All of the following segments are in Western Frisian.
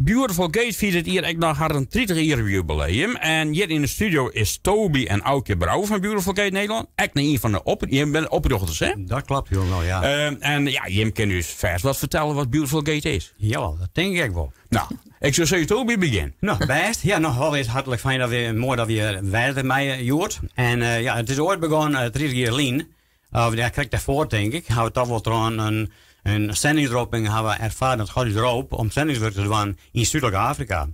Beautiful Gate fiert dit jier ek noch harren 30 jier jubileum. En hjir yn de studio is Toby en Aukje Brouwer fan Beautiful Gate Nederlân. Ek ien fan de op, jim binne oprjochters, hè? Dat klopt hielendal, ja. En ja, jim kinne ús fêst wat fertelle wat Beautiful Gate is. Jawel, dat tink ik wol. No, ik soe sizze, Toby, begjin. No, bêst. Ja, noch wol is hartlik fijn dat we, moai dat we wer mei hjoed. En ja, it is oait begûn 30 jier lyn. Of ja, krekt dêrfoar tink ik, ha we toch wol troch in sendingsropping ha we erfaren dat God ús rôp om sendingswurk te dwaan yn Súdlik Afrika.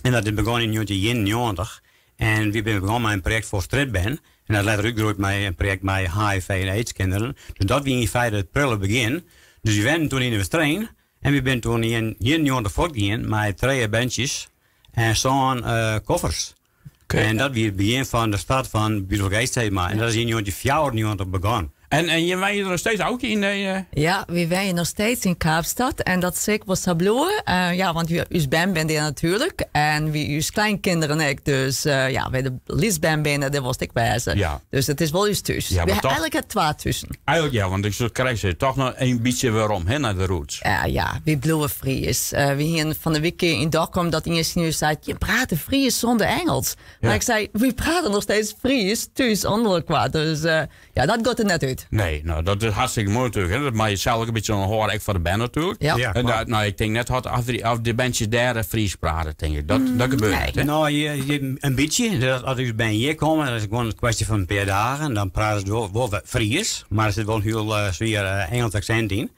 En dat is begûn yn 1991. En wy binne begûn mei in projekt foar strjitbern. En dat letter útgroeid mei in projekt mei HIV en AIDS kinderen. Dus dat wie yn feite it prille begjin. Dus wy wennen toen yn de Westereen. En wy binne toen yn 91 fuortgien mei trije berntsjes en sân koffers. En dat wie it begjin fan de start fan Beautiful Gate, sis mar. En dat is yn 1994 begûn. En jim wenje der noch steeds Aukje yn de... Ja, wy wenje noch steeds yn Kaapstad. En dat sil ek wol sa bliuwe. Ja, want ús bern binne dêr natuerlik. En wy, ús kleinkinderen ek. Dus ja, wêr't de lytsbern binne, dêr wolst ek wêze. Dus it is wol ús thús. Ja, Wy mar ha toch eigenlik het twa thusen. Eigenlik ja, want ik soe krekt sizze, toch noch in bytsje werom, hè, nei de roots. Ja, ja, wy bliuwe Fries. Wy hienen fan de wike yn Dokkum dat ien tsjin ús sei, je prate Fries sûnder Ingelsk. Mar ik sei, wy prate noch steeds Fries thús ûnder elkoar. Dus ja, dat giet der net út. Nee, no, dat is hartstikke moai natuerlik. Hè. Dat moat je sels ek in bytsje oan hâlde, ek foar de bern natuerlik. Ja. Ja, En klopt. dat, no, ik tink net dat af die, af de berntsjes dêr Fries prate, tink ik. Dat gebeurt Nee. net, hè? No, in bytsje. Dus as ús bern hjir komme, dat is gewoan in kwestje fan in pear dagen. Dan prate se wol wat Fries, mar der sit wol in hiel swier Ingelsk aksint yn.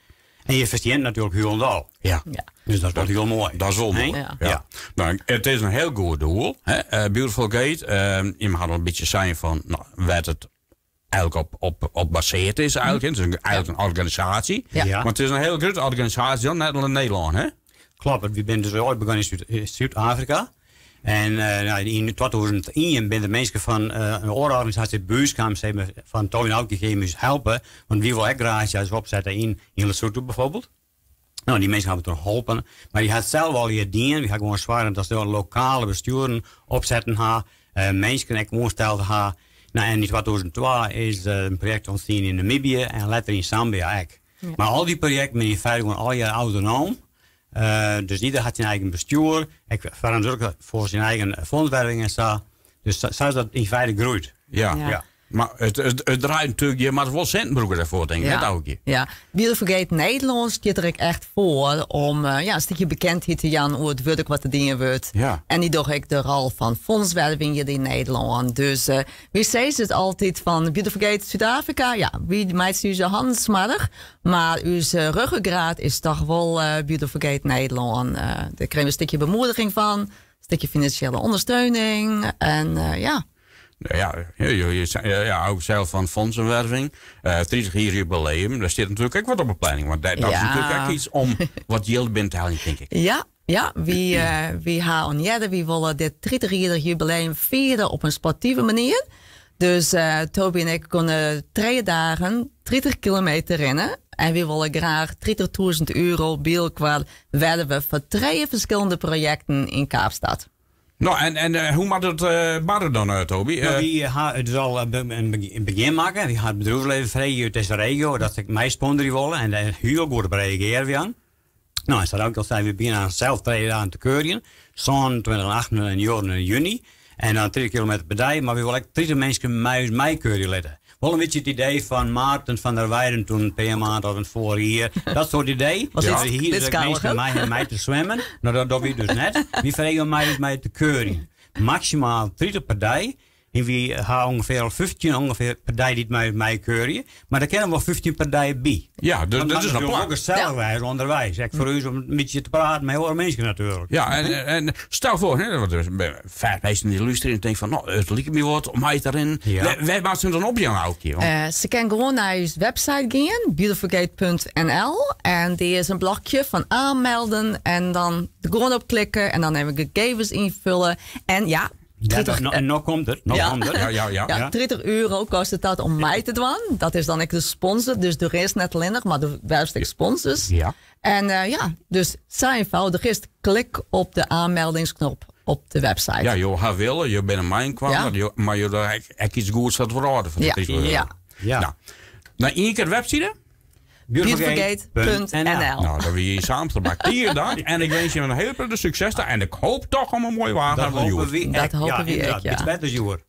En je ferstean it natuerlik hielendal. Ja. Ja. Dus dat is wol hiel moai. Dat is wol moai. Ja. Ja. No, it is in hiel goed doel, hè? Beautiful Gate. Jim ha al in bytsje sein fan, no, wêr't it eigenlik op basearre is eigenlik. It is eigenlik in organisaasje. Ja. Ja. Mar it is in hiel grutte organisaasje, net allinne yn Nederlân, hè? Kloppet, wy binne dus oait begûn yn Súd-Afrika. En no, yn 2001 binne der minsken fan in oare organisaasje by ús kaam, sis mar, fan Toby en Aukje, kinne jim ús helpe? Want wy wolle ek graach iets opsette yn Lesotho bijvoorbeeld. No, dy minsken hawwe troch holpen. Mar dy ha it sels al hjir dien. Wy ha gewoan soarge dat se lokale bestjoeren opsetten ha, minsken ek oansteld ha. No, en yn 2002 is der in projekt ûntstien yn Namibië en letter yn Sambia ek. Mar al dy projekten binne yn feite gewoan allegear autonoom. Dus ieder hat syn eigen bestjoer, ek ferantwurdlik foar syn eigen fûnswerving en sa. Dus sa is dat yn feite groeid. Ja. Ja. Mar it draait natuerlik, je moatte wol sinten brûke dêrfoar, tink ik, Ja. net Aukje? Ja, Beautiful Gate Nederlân stiet der ek echt foar om ja, in stikje bekendheid te jaan oer it wurk wat der dien wurdt. Ja. En dy dogge ek de rol fan fûnswerving hjir yn Nederlân. Dus wy sizze it altyd fan Beautiful Gate Súd-Afrika, ja, wy meitsje ús hannen smoarch, mar ús ruggengraat is toch wol Beautiful Gate Nederlân. Dêr krije we in stikje bemoediging fan, in stikje finansjele ûndersteuning en ja. Ja, ja, ook zelf fan fûnsenwerving. 30 jier jubileum, dêr stiet natuerlik ek wat op de planning. Want dat is natuerlik ek iets om wat jild binnen te heljen, tink ik. Ja, wy ha al earder, wy wolle dit 30 jier jubileum fiere op in sportive manier. Dus Toby en ik koene 3 dagen 30 kilometer rinne. En wy wolle graach 30.000 euro by elkoar werve foar trije ferskillende projekten yn Kaapstad. No, en hoe moat it barre dan, Toby? No, wy ha it dus al in begjin makke. Wy ha it bedriuwslibben frege út dizze regio dat se meisponsorje wolle en dêr hiel goed op reagearre wy oan. No, en sa't ik al sei, wy begjinne dan sels 3 dagen te kuierjen. 27 en 28 en 29 juny. En dan 30 kilometer per dei, mar wy wolle ek 30 minsken mei ús meikuierje litte. Wol in bytsje it idee fan Maarten van der Weijden toen in pear maand of in foar jier. Dat soart idee. Was Ja. dit Hier dit is skalich, minsken hè? mei him mei te swimmen. No, dat dogge wy dus net. Wy fregen om mei ús mei te kuierjen. Maksimaal 30 per dei. En wy ha ûngefear al 15 ûngefear per dei dy't mei ús meikuierje. Mar der kinne wol 15 per dei by. Ja, Want dat is it een wol plan. gesellich wêze ûnderweis. Ek foar ús om in bytsje te praten mei oare minsken natuerlik. Ja, en stel foar, hè, want der binne faak minsken dy't lústerje en tinke fan, no, it liket my wat om mei te rinnen. Ja. Wêr moatte se dan opjaan, Aukje? Want Se kinne gewoan nei ús website gean, beautifulgate.nl. En dêr is in blokje fan aanmelden. En dan der gewoan op klikke en dan even gegevens ynfolje. En ja, Ja, 30, no, en no komt it. No Ja. komt it. Ja. Ja, 30 euro kostet dat om mei te dwaan. Dat is dan ek de sponsor. Dus do rinst net allinnich, mar do werfst ek sponsors. Ja. En ja, dus sa eenvoudig is it. Klik op de aanmeldingsknop op de website. Ja, jo ha wille, jo binne meiïnkoar, mar jo dogge ek iets goeds foar it wrâld fan de 30 euro. Ja. Ja. No, ien kear de webside? Beautifulgate.nl. Nou, dan wie je samen te maken. Dank. En ik wens je een heel veel succes daar. En ik hoop toch om een mooi waar Dat hopen we Dat hopen we ja. Ja. Iets beters, joer.